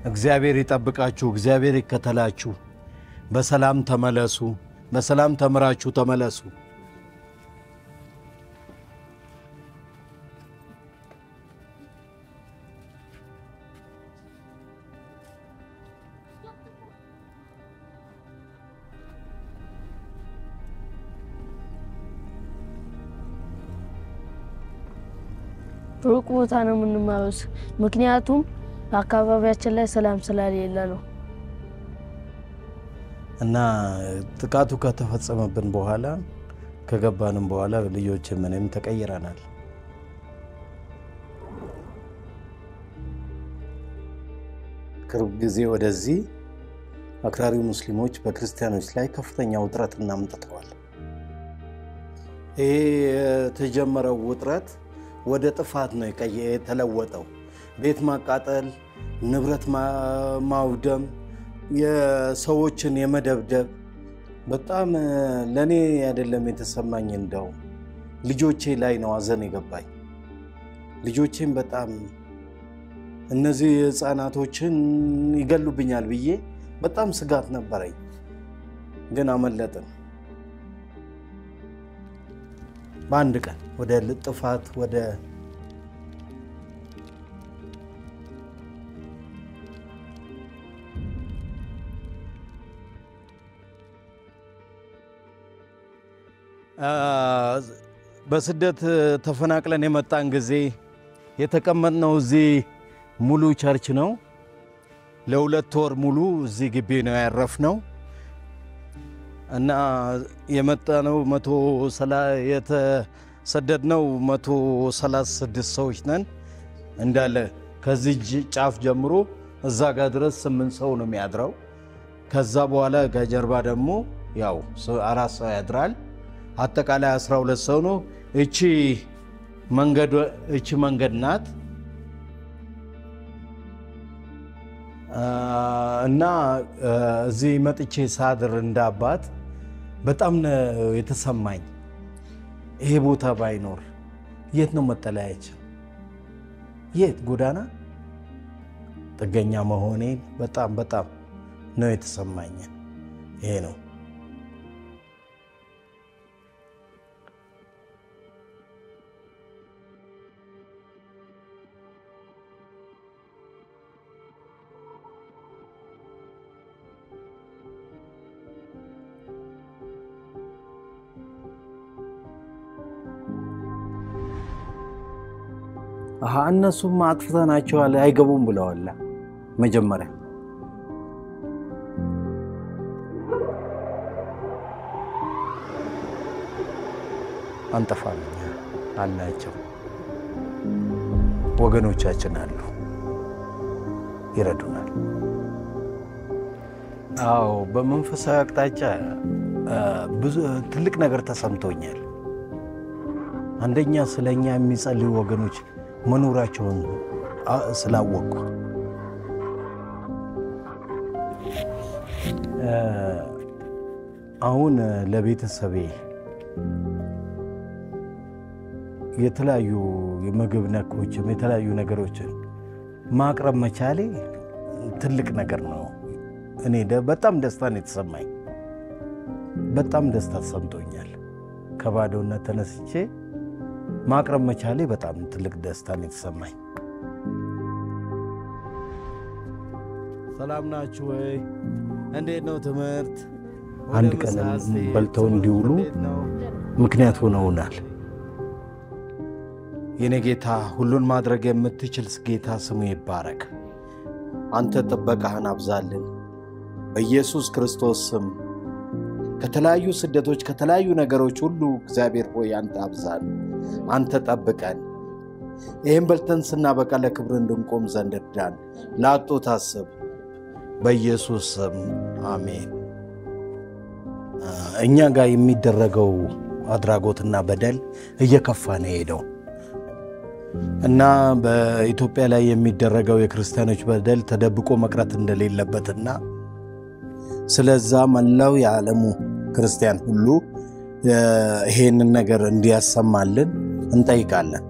እግዚአብሔር ይጠብቃችሁ፣ እግዚአብሔር ይከተላችሁ። በሰላም ተመለሱ። በሰላም ተምራችሁ ተመለሱ። ሩቅ ቦታ ነው የምንማረው፣ ምክንያቱም አካባቢያችን ላይ ሰላም ስለሌለ ነው። እና ጥቃቱ ከተፈጸመብን በኋላ ከገባንም በኋላ ልጆች ምንም ተቀይረናል። ቅርብ ጊዜ ወደዚህ አክራሪ ሙስሊሞች በክርስቲያኖች ላይ ከፍተኛ ውጥረት አምጥተዋል። ይሄ የተጀመረው ውጥረት ወደ ጥፋት ነው የተለወጠው። ቤት ማቃጠል፣ ንብረት ማውደም፣ የሰዎችን የመደብደብ በጣም ለኔ አይደለም የተሰማኝ፣ እንደው ልጆቼ ላይ ነው አዘን የገባኝ። ልጆቼም በጣም እነዚህ ህፃናቶችን ይገሉብኛል ብዬ በጣም ስጋት ነበረኝ፣ ግን አመለጥን። በአንድ ቀን ወደ ጥፋት ወደ በስደት ተፈናቅለን የመጣን ጊዜ የተቀመጥነው እዚህ ሙሉ church ነው። ለ2 ወር ሙሉ እዚህ ግቢ ነው ያረፍነው እና የመጣነው የተሰደድነው 136 ሰዎች ነን እንዳለ። ከዚህ ጫፍ ጀምሮ እዛ ጋር ድረስ 8 ሰው ነው የሚያድረው። ከዛ በኋላ ከጀርባ ደግሞ ያው 4 ሰው ያድራል። አጠቃላይ 12 ሰው ነው። እቺ መንገድ ናት እና እዚህ መጥቼ ሳድር እንዳባት በጣም ነው የተሰማኝ። ይሄ ቦታ ባይኖር የት ነው መጠለያችን? የት ጎዳና? ጥገኛ መሆኔን በጣም በጣም ነው የተሰማኝ። ይሄ ነው። እነሱም አጥፍተናቸዋል አይገቡም ብለዋል። መጀመሪያ አንጠፋም አልናቸው። ወገኖቻችን አሉ፣ ይረዱናል። አዎ በመንፈሳዊ አቅጣጫ ብዙ ትልቅ ነገር ተሰምቶኛል። አንደኛ ስለኛ የሚጸልዩ ወገኖች መኖራቸውን ስላወቅኩ፣ አሁን ለቤተሰቤ የተለያዩ የምግብ ነኮችም የተለያዩ ነገሮችን ማቅረብ መቻሌ ትልቅ ነገር ነው። እኔ በጣም ደስታ ነው የተሰማኝ። በጣም ደስታ ተሰምቶኛል። ከባዶነት ተነስቼ ማቅረብ መቻሌ በጣም ትልቅ ደስታ ነው የተሰማኝ። ሰላም ናችሁ ወይ? እንዴት ነው ትምህርት? አንድ ቀን በልተው እንዲውሉ ምክንያት ሆነውናል። የኔ ጌታ ሁሉን ማድረግ የምትችል ጌታ ስሙ ይባረክ። አንተ ጥበቃህን አብዛልን በኢየሱስ ክርስቶስ ስም። ከተለያዩ ስደቶች ከተለያዩ ነገሮች ሁሉ እግዚአብሔር ሆይ አንተ አብዛን፣ አንተ ጠብቀን። ይህን በልተን ስናበቃ ለክብር እንድንቆም ዘንድ እርዳን። ላጡት አስብ፣ በኢየሱስ ስም አሜን። እኛ ጋር የሚደረገው አድራጎትና በደል እየከፋ ነው የሄደው እና በኢትዮጵያ ላይ የሚደረገው የክርስቲያኖች በደል ተደብቆ መቅረት እንደሌለበትና ስለዛ መላው የዓለሙ ክርስቲያን ሁሉ ይሄንን ነገር እንዲያሰማልን እንጠይቃለን።